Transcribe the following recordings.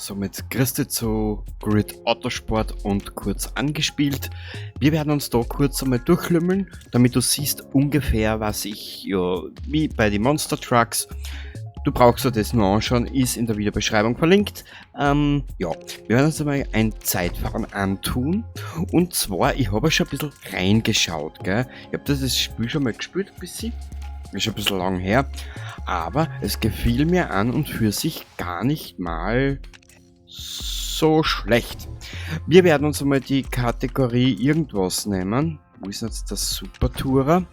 Somit grüß zu Grid Autosport und kurz angespielt. Wir werden uns da kurz einmal durchlümmeln, damit du siehst ungefähr, was ich, ja, wie bei den Monster Trucks. Du brauchst dir das nur anschauen, ist in der Videobeschreibung verlinkt. Ja, wir werden uns einmal ein Zeitfahren antun. Und zwar, ich habe schon ein bisschen reingeschaut, gell? Ich habe das Spiel schon mal gespielt, ein bisschen. Ist schon ein bisschen lang her. Aber es gefiel mir an und für sich gar nicht mal so schlecht. Wir werden uns einmal die Kategorie irgendwas nehmen. Wo ist jetzt das Super Tourer?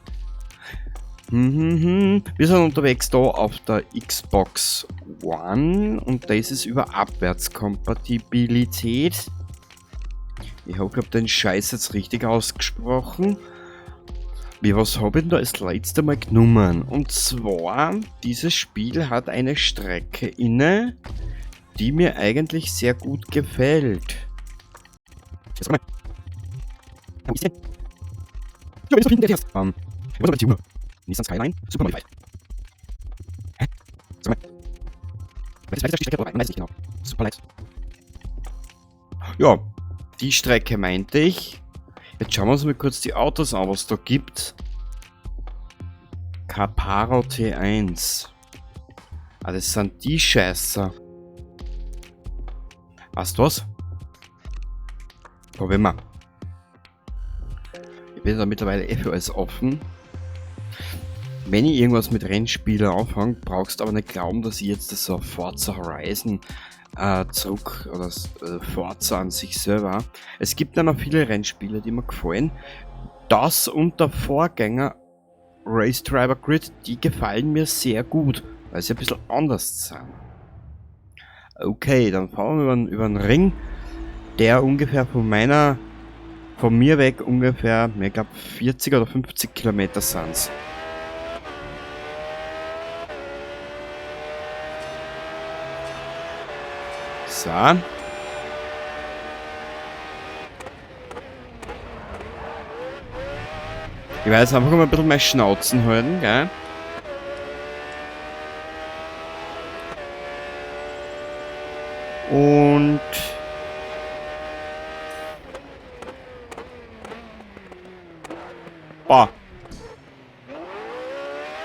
Wir sind unterwegs da auf der Xbox One und das ist über Abwärtskompatibilität. Ich hoffe, ich hab den Scheiß jetzt richtig ausgesprochen. Wie, was hab ich denn da das letzte Mal genommen? Und zwar, dieses Spiel hat eine Strecke inne, die mir eigentlich sehr gut gefällt. Jetzt mal. Ein bisschen. Ja, wenn ich so finden, der erst. Ich muss aber die Uhr. Nissan Skyline, Super Modified. Hä? Sag mal. Welches ist die Strecke? Ich weiß nicht genau. Super light. Ja, die Strecke meinte ich. Jetzt schauen wir uns mal kurz die Autos an, was es da gibt. Caparo T1. Ah, das sind die Scheißer. Weißt du was? Probieren wir. Ich bin da mittlerweile eh für alles offen. Wenn ich irgendwas mit Rennspielen anfange, brauchst du aber nicht glauben, dass ich jetzt das so Forza Horizon zurück oder Forza an sich selber. Es gibt nicht mehr viele Rennspiele, die mir gefallen. Das und der Vorgänger Race Driver Grid, die gefallen mir sehr gut, weil sie ein bisschen anders sind. Okay, dann fahren wir über den Ring, der ungefähr von mir weg ungefähr, ich glaub, 40 oder 50 Kilometer sind's. So. Ich werde jetzt einfach mal ein bisschen meine Schnauzen halten, gell? Und boah.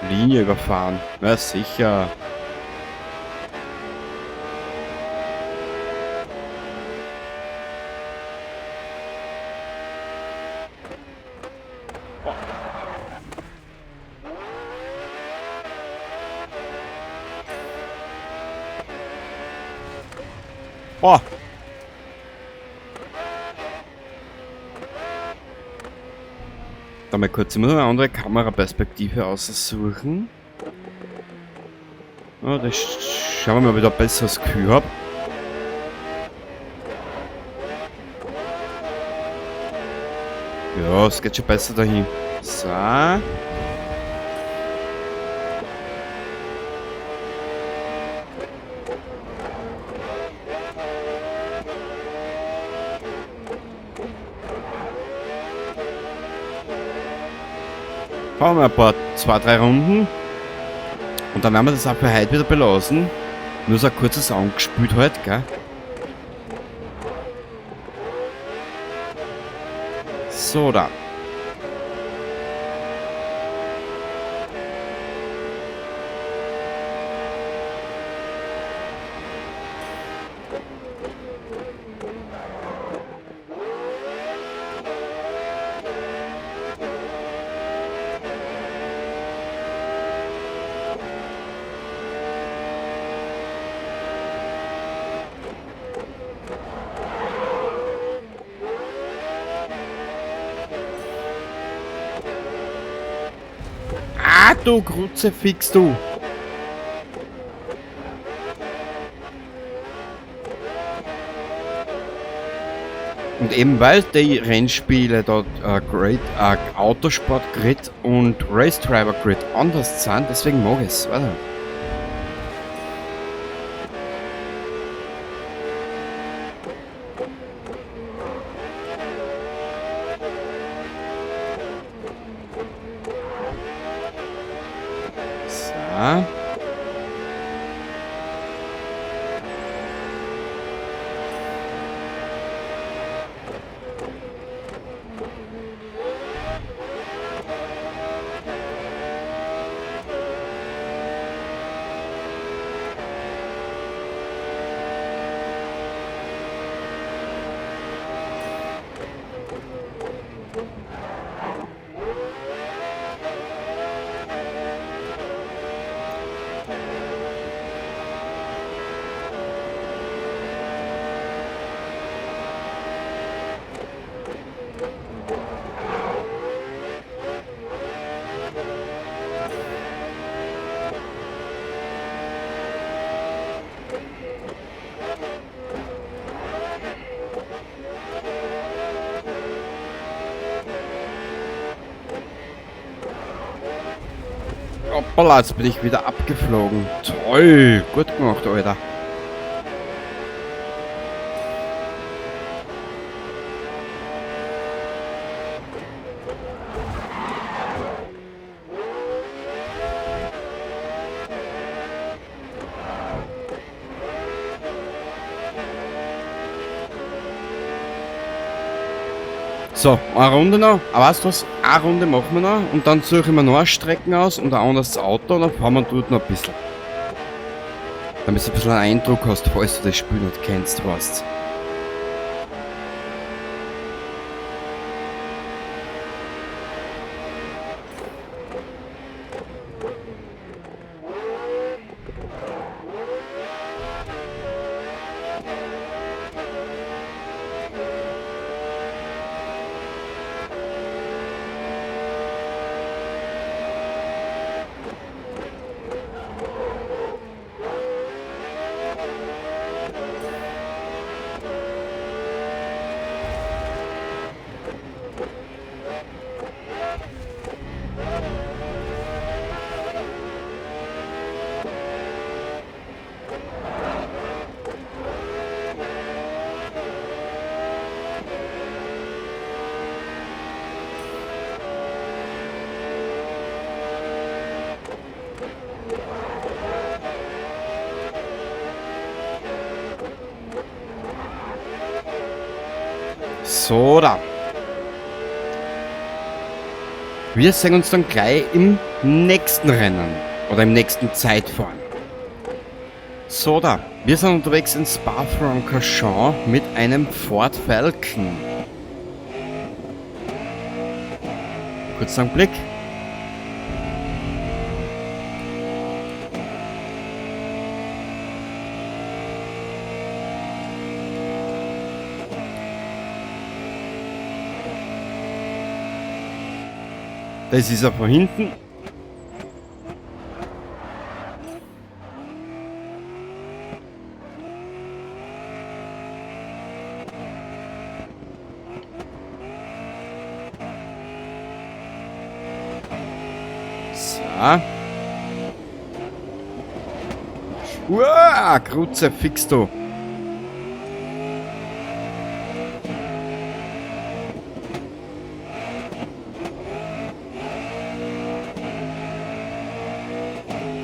Linie überfahren. Na sicher. Boah. Da mal kurz, ich muss eine andere Kameraperspektive aussuchen. Oh, das schauen wir mal, ob ich da besseres Gefühl hab. Ja, es geht schon besser dahin. So. Fahren wir ein paar, 2, 3 Runden. Und dann werden wir das auch für heute wieder belassen. Nur so ein kurzes Angespielt halt, gell? So, da. Ah, du Kruzifix, du! Und eben weil die Rennspiele dort Great Autosport Grid und Race Driver Grid anders sind, deswegen mag ich's. Warte. So. Hoppala, jetzt bin ich wieder abgeflogen. Toll, gut gemacht, Alter. So, eine Runde noch. Aber weißt du was? Eine Runde machen wir noch und dann suche ich mir noch eine Strecken aus und ein anderes Auto und dann fahren wir dort noch ein bisschen. Damit du ein bisschen einen Eindruck hast, falls du das Spiel nicht kennst, weißt. So, da. Wir sehen uns dann gleich im nächsten Rennen. Oder im nächsten Zeitfahren. So, da. Wir sind unterwegs in Spa-Francorchamps mit einem Ford Falcon. Kurzer Blick. Das ist er von hinten. So. Uah, Kruzifix, du.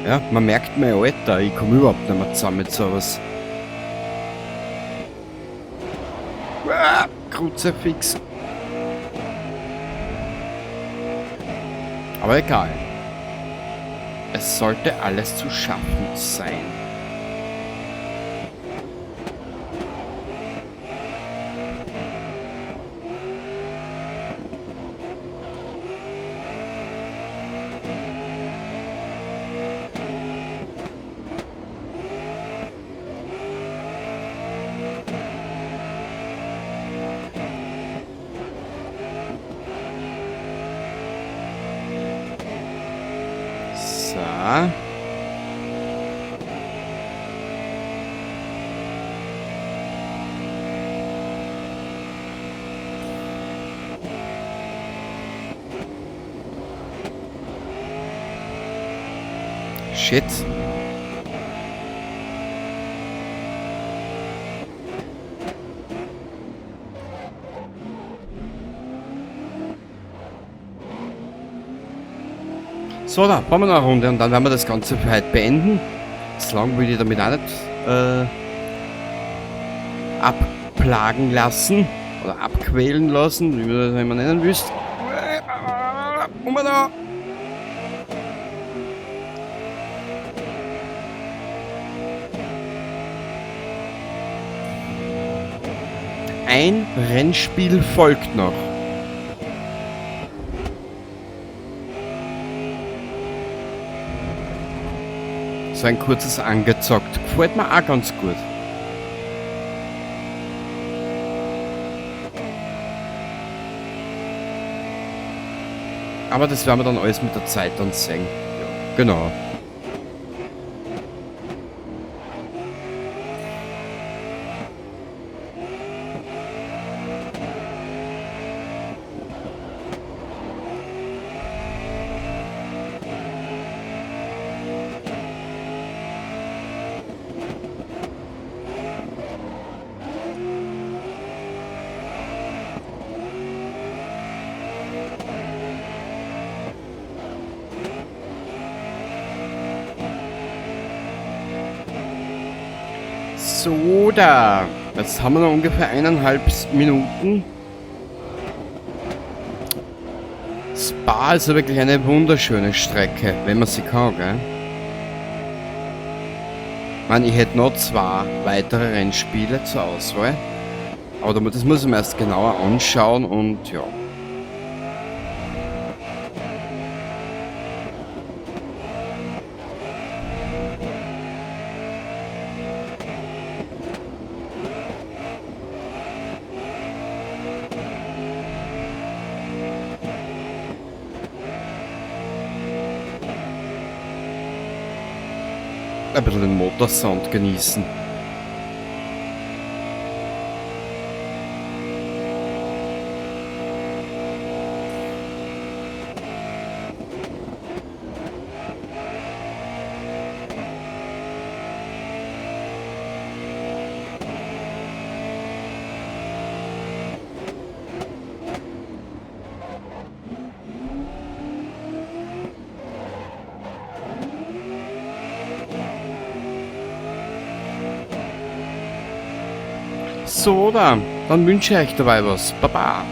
Ja, man merkt mein Alter, ich komme überhaupt nicht mehr zusammen mit sowas. Uah, Kruzifix. Aber egal. Es sollte alles zu schaffen sein. So. Shit. So, da fahren wir noch eine Runde und dann werden wir das Ganze für heute beenden. So lange will ich damit auch nicht abplagen lassen oder abquälen lassen, wie man das immer nennen willst. Um da. Ein Rennspiel folgt noch. So ein kurzes angezockt. Gefällt mir auch ganz gut. Aber das werden wir dann alles mit der Zeit dann sehen. Ja, genau. So, da. Jetzt haben wir noch ungefähr 1,5 Minuten. Spa ist ja wirklich eine wunderschöne Strecke, wenn man sie kann, gell? Ich meine, ich hätte noch 2 weitere Rennspiele zur Auswahl. Aber das muss ich mir erst genauer anschauen und ja. Ein bisschen den Motorsound genießen. So, dann wünsche ich euch dabei was. Baba.